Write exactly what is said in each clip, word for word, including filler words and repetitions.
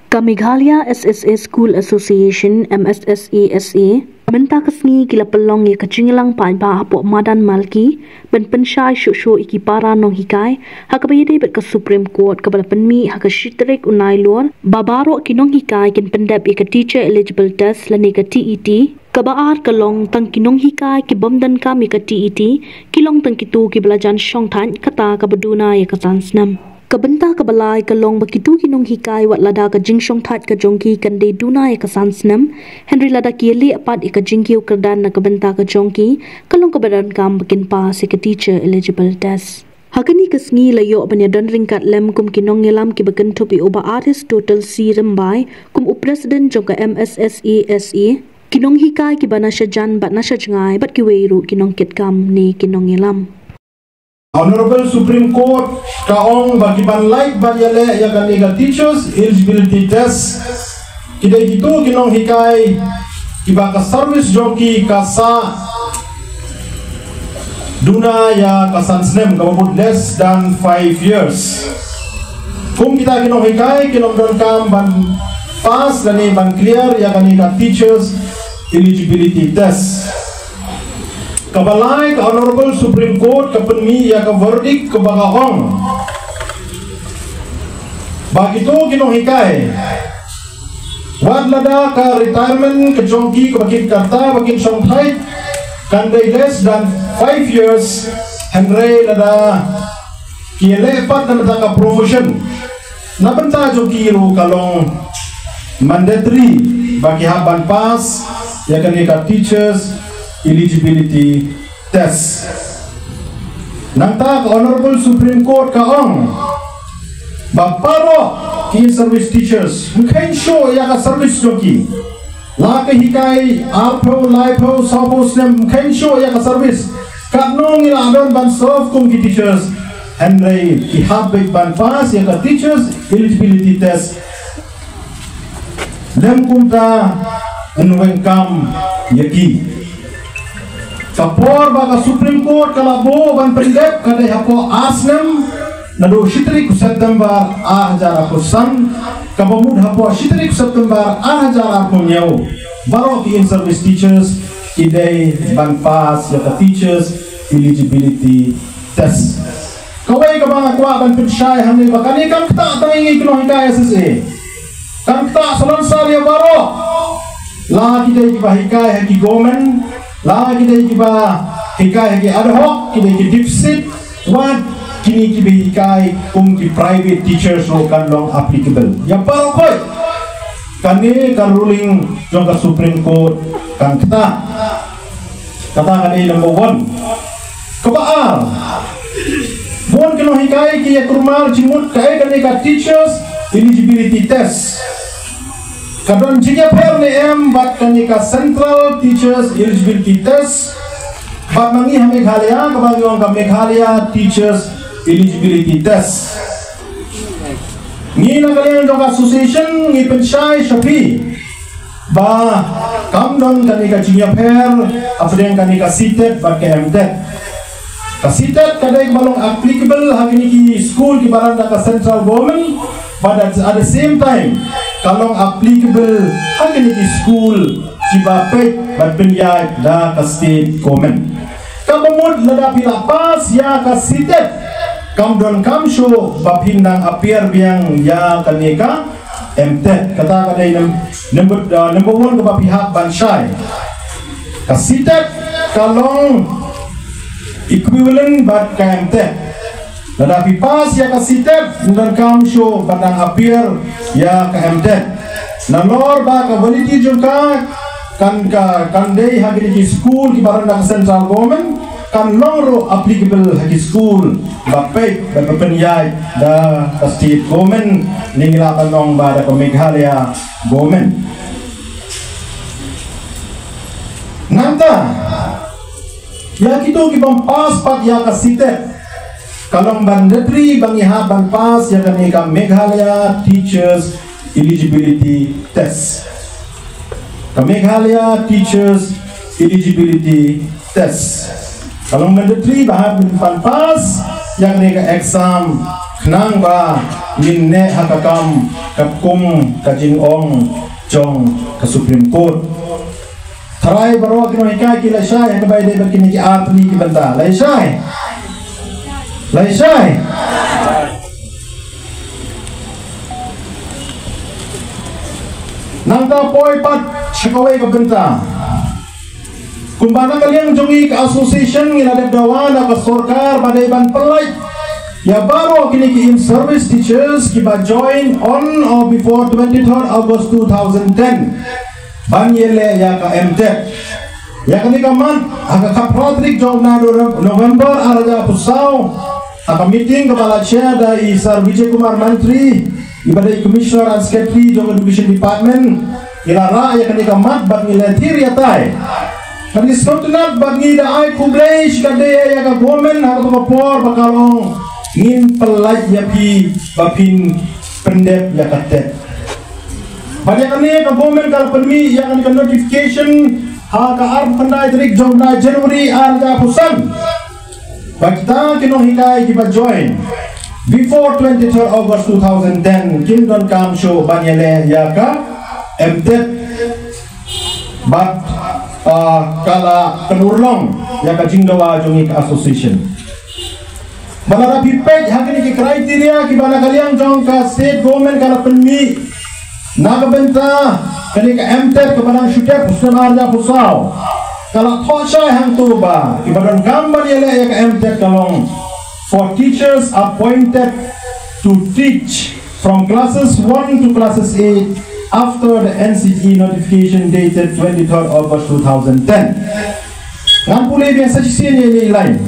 Ka Meghalaya S S A School Association, M S S A S A, mynta ka sngi ki la pynlong ïa ka jingïalang paidbah hapoh Madan Malki, ban pynshai shuh shuh ïa ki para nonghikai ha kaba ïadei bad ka Supreme Court kaba la pynmih ha ka shi tarik u Nailur ba baroh ki nonghikai kin pyndep ïa ka Teacher Eligible Test lane ka T E T. Kaba ar ka long tang ki nonghikai ki bym donkam ïa ka T E T ki long tang kito kiba la jan shongthait kata kaba duna ïa ka san snem. Ka bynta kaba lai ka long ba kito ki nonghikai wat lada ka jingshongthait ka jong ki kan dei duna ïa ka san snem, hynrei lada ki ïaleh pat ïa ka jingkiew kyrdan na ka bynta ka jong ki, ka long kaba donkam ba kin pass ïa ka Teacher Eligible Test. Ha kane ka sngi la ïoh ban ïadon ryngkat lem kum ki nongïalam kiba kynthup ïa u Bah Aristotle C Rymbai kum u President jong ka M S S A S A, ki nonghikai kiba na shajan bad na shajngai bad kiwei ruh ki nongkitkam ne ki nongïalam. Honorable Supreme Court ka ong ba ki ban lait ban ïaleh ïa kane ka Teachers Eligibility Test, ki dei kito ki nonghikai kiba ka service jong ki ka sah duna ïa ka san snem, kaba mut less than five years. Kum kita ki nonghikai kin ym donkam ban pass lane ban clear ïa kane ka Teachers Eligibility Test. Kaba lai, ka Honorable Supreme Court ka pynmih ïa ka verdict kaba ka ong ba kito ki nonghikai, wat lada ka retirement ka jong ki kaba kin kata ba kin shongthait kan dei less than five years, hynrei lada ki ïaleh pat na bynta ka promotion, na bynta jong ki ruh ka long mandatory ba ki hap ban pass ïa kane ka Teachers Eligibility Test. Nangta ka Honorable Supreme Court ka ong ba baroh ki in-service teachers, ym kheiñ shuh ïa ka service jong ki, la ka hikai arphew, laiphew, sawphew snem, ym kheiñ shuh ïa ka service. Katno ngi la don ban serve kum ki teachers, hynrei ki hap beit ban pass ïa ka Teachers Eligibility Test. Lem kumta yn weng kam ïa ki. Ka por ba ka Supreme Court ka la buh ban pyndep ka dei hapoh ar snem, naduh shi tarik u September ar hajar arphew san, kaba mut hapoh shi tarik u September ar hajar arphew hynñiew, baroh ki in-service teachers ki dei ban pass ïa ka Teachers Eligibility Test. Kawei kaba nga kwah ban pynshai hangne ba kane kam ktah tang ïa ngi ki nonghikai S S A. Kam ktah salonsar ïa baroh. La ki dei kiba hikai ha ki government, la ki dei kiba hikai ha ki ad hoc, ki dei ki deficit, wat kine kiba hikai kum ki private teachers ruh kan long applicable ïa baroh khoit. Kane ka ruling jong ka Supreme Court kan ktah. Kata ka dei number one. Kaba ar, bun ki nonghikai ki ïa kulmar jingmut kaei kane ka Teachers Eligibility Test. Ka don jingïapher ne em bad kane ka Central Teachers Eligibility Test, bad ma ngi ha Meghalaya kaba ngi ong ka Meghalaya Teachers Eligibility Test. Ngi na ka liang jong ka association ngi pynshai sha phi ba kam don kane ka jingïapher hapdeng kane ka CTET bad ka MTET. Ka CTET ka dei kaba long applicable ha kine ki skul kiba run da ka central government, but at, at the same time ka long applicable ha kine ki skul kiba peit bad pynïaid da ka state government. Kaba mut lada phi la pass ïa ka CTET, kam donkam shuh ba phin nang appear biang ïa kane ka MTET. Kata ka dei num-, number, uh, number one kaba phi hap ban shai. Ka CTET ka long equivalent bad ka MTET. Lada phi pass ïa ka CTET, ym donkam shuh ban nang appear ïa ka MTET. Nalor ba ka validity jong ka kan ka, kan dei ha kine ki skul kiba run da ka central government, kan long ruh applicable ha ki skul ba peit bad ba pynïaid da ka state government, ne ngi lah ban ong ba da ka Meghalaya government. Nangta ïa kito ki bym pass pat ïa ka CTET, ka long mandatory ba ngi hap ban pass ïa kane ka Meghalaya Teachers Eligibility Test. Ka Meghalaya Teachers Eligibility Test ka long mandatory ba hap ban pass ïa kane ka exam Nang ba ngin neh ha ka kam katkum ka jingong jong ka Supreme Court. Tharai baroh ki nonghikai ki lashai ha kaba ïadei bad kine ki ar tylli ki bynta. Lashai. Lashai. Nangta poi pat sha kawei ka bynta. Kumba na ka liang jong ngi ka association ngi la dep dawa na ka sorkar ba dei ban pynlait ïa baroh kine ki in service teachers kiba join on or before twenty-third August two thousand ten ban ïaleh ïa ka M TET. Ïa kane ka mat ha ka khatphra tarik jong u bnai November ar hajar arphew saw ha ka meeting kaba la chair da i Sir Vijay Kumar Mantri, iba dei Commissioner and Secretary jong Education Department, ngi la rah ïa kane ka mat bad ngi la thied ïa tai. Ngi sngewtynnat bad ngi da ai khublei shikatdei ïa ka government ha kata ka por ba ka long ngin pynlait ïa phi ba phin pyndep ïa ka TET. Bad ïa kane ka government ka la pynmih ïa kane ka notification ha ka arphew khyndai tarik jong u bnai January ar hajar arphew san. Ba kita ki nonghikai kiba join before twenty-third August two thousand ten kim donkam shuh ban ïaleh ïa ka M TET. Bad, ah, ka la kynurlong ïa ka jingdawa jong ngi ka association. Ba lada phi peit ha kine ki criteria kiba na ka liang jong ka state government ka la pynmih na ka bynta kane ka M TET kaba dang shu dep ha u snem ar hajar arphew saw, ka la thoh shai hangto ba kiba donkam ban ïaleh ïa ka M TET ka long for teachers appointed to teach from classes one to classes eight after the N C T E notification dated twenty-third August two thousand ten. Ngan pule biang sa shisien ïa ine i line.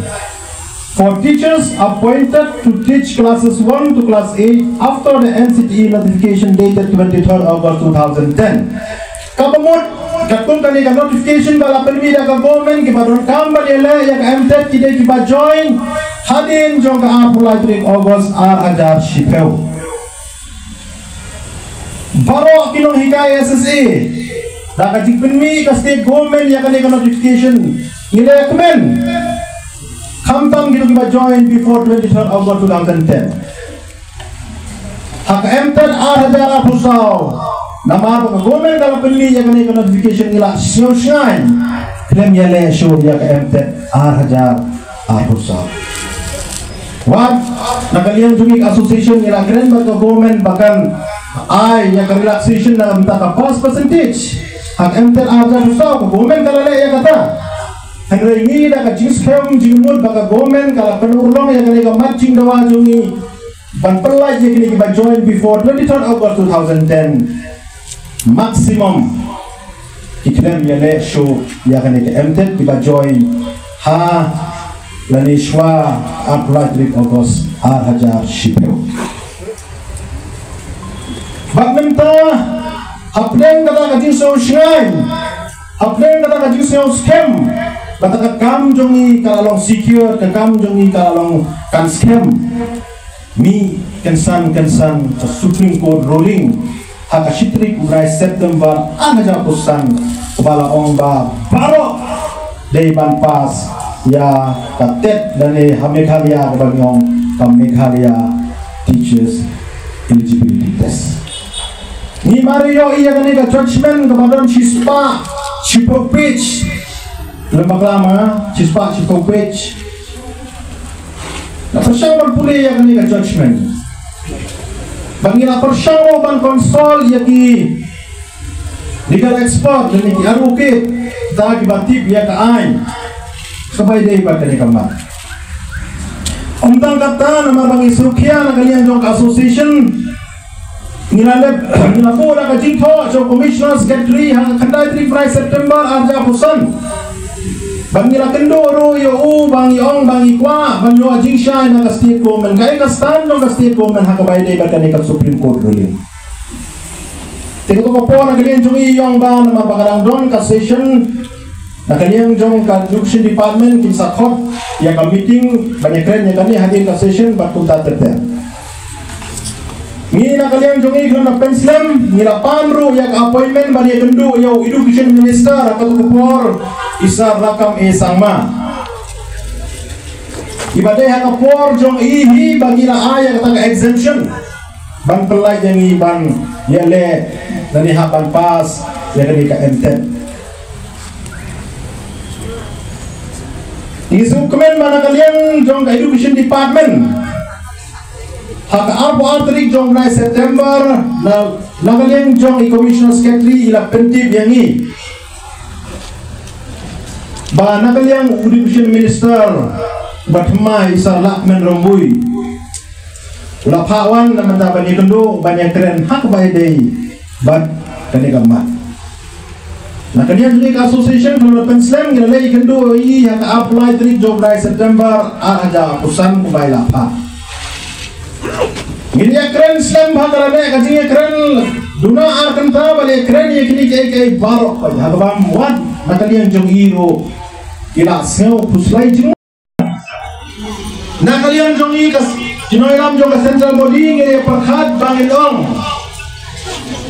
For teachers appointed to teach classes one to class eight after the N C T E notification dated twenty-third August two thousand ten. Kaba mut, katkum kane ka notification ba la pynmih da ka government, kiba donkam ban ïaleh ïa ka M TET ki dei kiba join hadien jong ka arphew lai tarik August ar hajar shiphew. Baroh ki nonghikai S S A, da ka jingpynmih ka state government ïa kane ka notification, ngi la ïa kmen. Khamtam kito kiba join before twenty-third August two thousand ten. Ha ka M TET ar hajar arphew saw, namar ba ka government ka la pynmih ïa kane ka notification, ngi la sngewshngaiñ khlem ïaleh shuh ïa ka M TET ar hajar arphew saw. Wat na ka liang jong ngi ka association ngi la kren bad ka government ba kan ai ïa ka relaxation na ka bynta ka pass percentage ha ka M TET ar hajar arphew saw, ka government ka la leh ïa kata. Hynrei ngi da ka jingskhem jingmut ba ka government ka la pynurlong ïa kane ka mat jingdawa jong ngi ban pynlait ïa kine kiba join before twenty-third August two thousand ten, maximum ki khlem ïaleh shuh ïa kane ka M TET kiba join ha lane shuwa arphew lai tarik August ar hajar shiphew. Bad mynta hapdeng kata ka jingsngewshngaiñ, hapdeng kata ka jingsngewskhem, kata ka kam jong ngi ka la long secure, ka kam jong ngi ka la long kan skhem. Mih kynsan kynsan ka Supreme Court ruling ha ka shi tarik u bnai September ar hajar arphew san, kaba la ong ba baroh dei ban pass ïa ka TET lane ha Meghalaya kaba ngi ong ka Meghalaya Teachers Eligibility Test. Ngi mar ïohi ïa kane ka judgment kaba don shispah shiphew page. Lem bakla ma, shispah shiphew page. La pyrshang ban pule ïa kane ka judgment. Bad ngi la pyrshang ruh ban consult ïa ki legal expert lane ki advocate, kita kiba tip ïa ka aiñ kaba ïadei bad kane ka mat. Ym tang katta, namar ba ngi sngewkhia na ka liang jong ka association, ngi la lep, ngi la buh da ka jingthoh sha u Commissioner Secretary ha ka khyndai tarik bnai September ar hajar arphew san. Bad ngi la kynduh ruh ïa u ba ngi ong ba ngi kwah ban ïoh jingshai na ka state government. Kaei ka stand jong ka state government ha kaba ïadei bad kane ka Supreme Court ruling? Te kato ka por na ka liang jong ngi ïa ong ba namar ba ka dang don ka session na ka liang jong ka Education Department, kin sa khot ïa ka meeting ban ïakren ïa kane hadien ka session bad kumta ter ter. Ngi na ka liang jong ngi khlem da pynslem, ngi la pan ruh ïa ka appointment ban ïakynduh ïa u Education Minister ha kato ka por, i Sir Lakam A Sangma. Iba dei ha ka por jong i hi ba ngi la ai ïa kata ka exemption ban pynlait ïa ngi ban ïaleh lane hap ban pass ïa kane ka M TET. Ngi sngewkmen ba na ka liang jong ka Education Department, ha ka arphew ar tarik jong u bnai September, na, na ka liang jong i Commissioner Secretary i la pyntip ïa ngi ba na ka liang u Education Minister ba thymmai, i Sir Lahkmen Rymbui, u la phah wan na mynta ban ïakynduh, ban ïakren ha kaba ïadei bad kane ka mat. Na ka liang jong ka association, ka la pynslem, ngi la leit ïakynduh ïa i ha ka arphew lai tarik jong u bnai September ar hajar arphew san, kumba i la phah. Ngin ïakren slem bha, ka la dei ka jingïakren duna ar kynta, ba la ïakren ïa kine kiei kiei baroh, ha kaba ym wad na ka liang jong i ruh, i la sngew khuslai jingmut. Na ka liang jong i, ka s-, ki nongïalam jong ka central body, ngi ïa pyrkhat ba ngin ong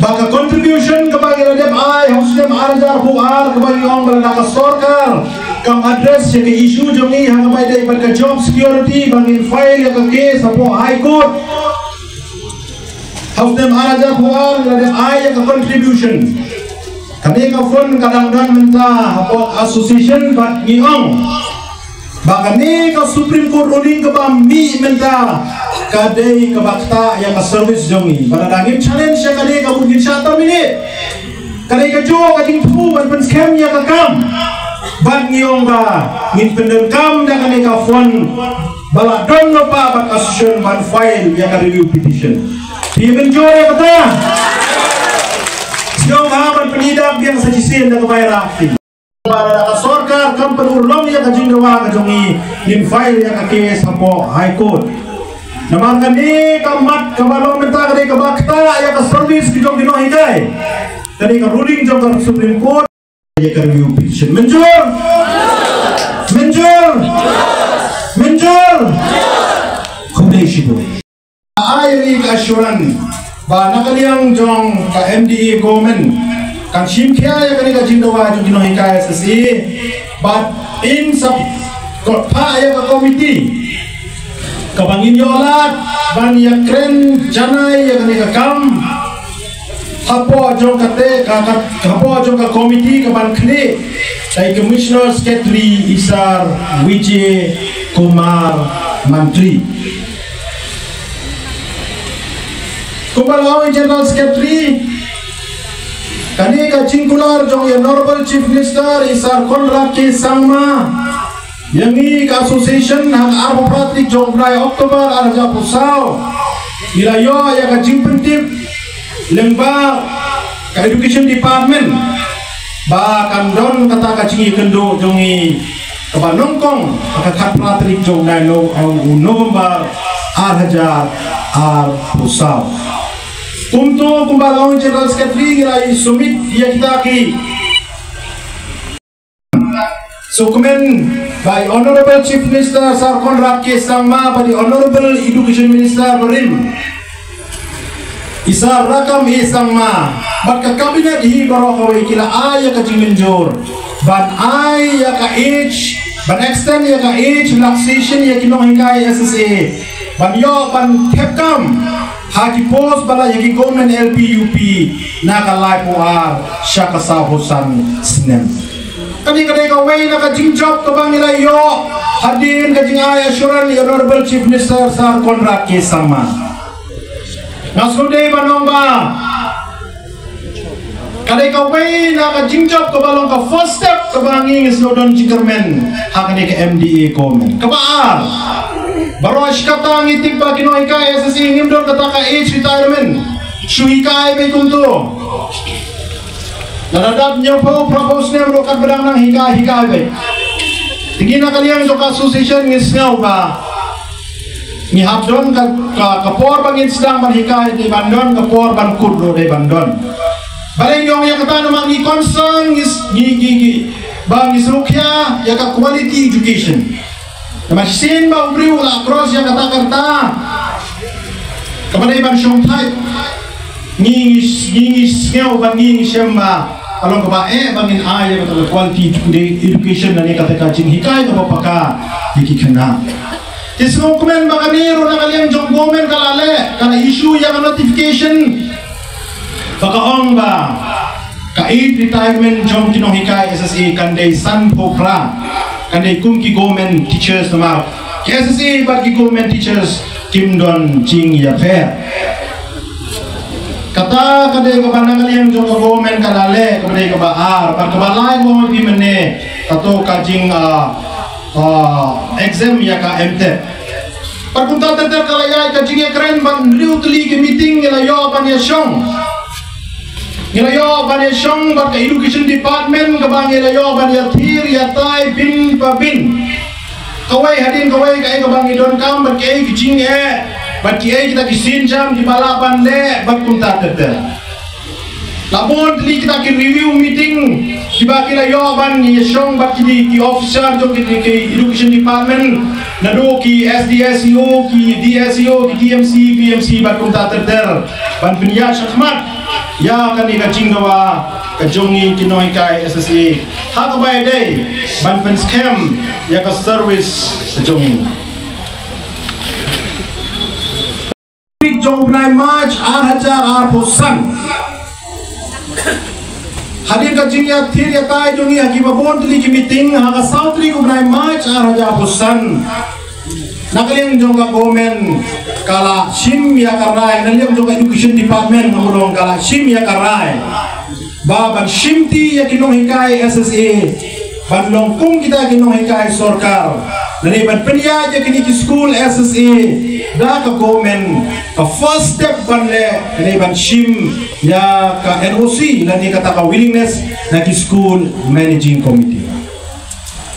ba ka contribution kaba ngi la dep ai ha u snem ar hajar arphew ar, kaba ngi ong ba lada ka sorkar kam address ïa ka issue jong i ha kaba ïadei bad ka job security, ba ngin file ïa ka case hapoh High Court. Ha u snem ar hajar arphew ar ngi la dep ai ïa ka contribution. Kane ka fund ka dang don mynta hapoh association, bad ngi ong ba kane ka Supreme Court ruling kaba mih mynta ka dei kaba ktah ïa ka service jong ngi. Bad lada ngin challenge ïa kane, ka mut ngin shah terminate. Ka dei kajuh ka jingthmu ban pynskhem ïa ka kam. Bad ngi ong ba ngin pyndonkam da kane ka fund ba la don lypa bad ka association ban file ïa ka review petition. Phi mynjur ïa kata? Sngewbha ban pynïadap biang sa shisien da kaba ïarap. Ba lada ka sorkar kam pynurlong ïa ka jingdawa ka jong ngi, ngin file ïa ka case hapoh High Court. Namar kane ka mat kaba long mynta ka dei kaba ktah ïa ka service ki jong ki nonghikai. Ka dei ka ruling jong ka Supreme Court. Ïa ka review petition. Mynjur? Mynjur? Mynjur? Khublei shibun. Ai ïa ngi ka assurance ba na ka liang jong ka M D A government kan shim khia ïa kane ka jingdawa jong ki nonghikai S S A, bad in sa kot phah ïa ka komiti kaba ngin ïoh lad ban ïakren janai ïa kane ka kam hapoh jong kata ka, ka, hapoh jong ka komiti kaban khlieh da i Commissioner Secretary, i Sir Vijay Kumar Mantri. Kumba la ong i General Secretary, kane ka jingkular jong i Honorable Chief Minister, i Sir Conrad K Sangma, ïa ngi ka association, ha ka arphew phra tarik jong u bnai October ar hajar arphew saw, i la ïoh ïa ka jingpyntip lyngba ka Education Department ba kan don kata ka jingïakynduh jong ngi kaba nyngkong ha ka khatphra tarik jong u bnai No-, u November ar hajar arphew saw. Kumto, kumba la ong i General Secretary, ngi la ïa submit ïa kita ki sngewkmen ba i Honorable Chief Minister Sir Conrad K Sangma bad i Honorable Education Minister barim, i Sir Rakkam A Sangma, bad ka Cabinet hi baroh kawei ki la ai ïa ka jingmynjur ban ai ïa ka age, ban extend ïa ka age relaxation ïa ki nonghikai S S A, ban ïoh ban thep kam ha ki post ba la ïa ki government L P U P na ka laiphew ar sha ka sawphew san snem. Kane ka dei kawei na ka jingjop kaba ngi la ïoh hadien ka jingai assurance i Honorable Chief Minister Sir Conrad K Sangma. Nga sngewdei ban ong ba ka dei kawei na ka jingjop kaba long ka first step kaba ngi ngi sngewdon jingkyrmen ha kane ka M D A government. Kaba ar, baroh shi katta ngi tip ba ki nonghikai S S A ngim don kata ka age retirement. Shu hikai beit kumto. Lada dap hynñiewphew, phraphew snem ruh katba dang nang hikai, hikai beit. Te ngi na ka liang jong ka association ngi sngew ba ngi hap don ka, ka, ka por ba ngin sdang ban hikai, dei ban don, ka por ban kut ruh dei ban don. Balei ngi ong ïa kata? Namar ngi concern, ngi s-, ngi, ngi, ngi, ba ngi sngewkhia ïa ka quality education. Namar shisien ba u briew u la cross ïa kata ka rta kaba dei ban shongthait, ngi, ngi, ngi, ngi sngew ba ngi, ngi shem ba ka long kaba eh ba ngin ai ïa kata ka quality edu-, education lane kata ka jinghikai kaba paka ïa ki khynnah. Ki sngewkmen ba kane ruh na ka liang jong government ka la leh, ka la issue ïa ka notification ba ka ong ba ka age retirement jong ki nonghikai S S A kan dei sanphew phra, kan dei kum ki government teachers namar ki S S A bad ki government teachers kim don jingïapher. Kata ka dei kaba na ka liang jong ka government ka la leh, kaba dei kaba ar, bad kaba lai kaba ong ïa phi mynne, kato ka jing, ah, ah, exam ïa ka M TET. Bad kumta ter ter ka la ïaid ka jingïakren bad hynriew tylli ki meeting ngi la ïoh ban ïashong. Ngi la ïoh ban ïashong bad ka education department kaba ngi la ïoh ban ïathir ïatai byn pa byn. Kawei hadien kawei kaei kaba ngi donkam bad kaei ki jingeh bad kiei kita ki sienjam kiba lah ban leh bad kumta ter ter. La bun tylli kita ki review meeting kiba ki la ïoh ban ïashong bad ki, ki officer jong ki, ki education department, naduh ki S D S E O, ki D S E O, ki D M C, B M C bad kumta ter ter, ban pynïaid shakhmat ïa kane ka jingdawa ka jong ngi ki nonghikai S S A ha kaba ïadei ban pynskhem ïa ka service ka jong ngi. Jong u bnai March ar hajar arphew san. Hadien ka jingïathir ïatai jong ngi ha kiba bun tylli ki meeting ha ka saw tarik u bnai March ar hajar arphew san, na ka liang jong ka government ka la shim ïa ka rai, na liang jong ka education department ka la shim ïa ka rai ba ban shimti ïa ki nonghikai S S A ban long kum kita ki nonghikai sorkar. Lane ban pynïaid ïa kine ki skul S S A da ka government, ka first step ban leh lane ban shim ïa ka N O C lane kata ka willingness na ki school managing committee.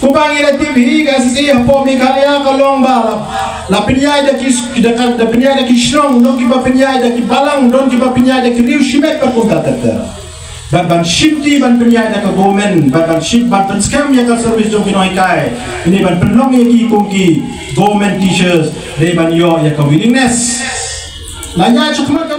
Kumba ngi la tip hi, ka S S A hapoh Meghalaya ka long ba la, la pynïaid da ki, da ka, da pynïaid da ki shnong, don kiba pynïaid da ki balang, don kiba pynïaid da ki riew shimet bad kumta ter ter. Bad ban shimti ban pynïaid da ka government, bad ban shim, ban pynskhem ïa ka service jong ki nonghikai, ne ban pynlong ïa ki kum ki government teachers, ne ban ïoh ïa ka willingness. La ïaid shakhmat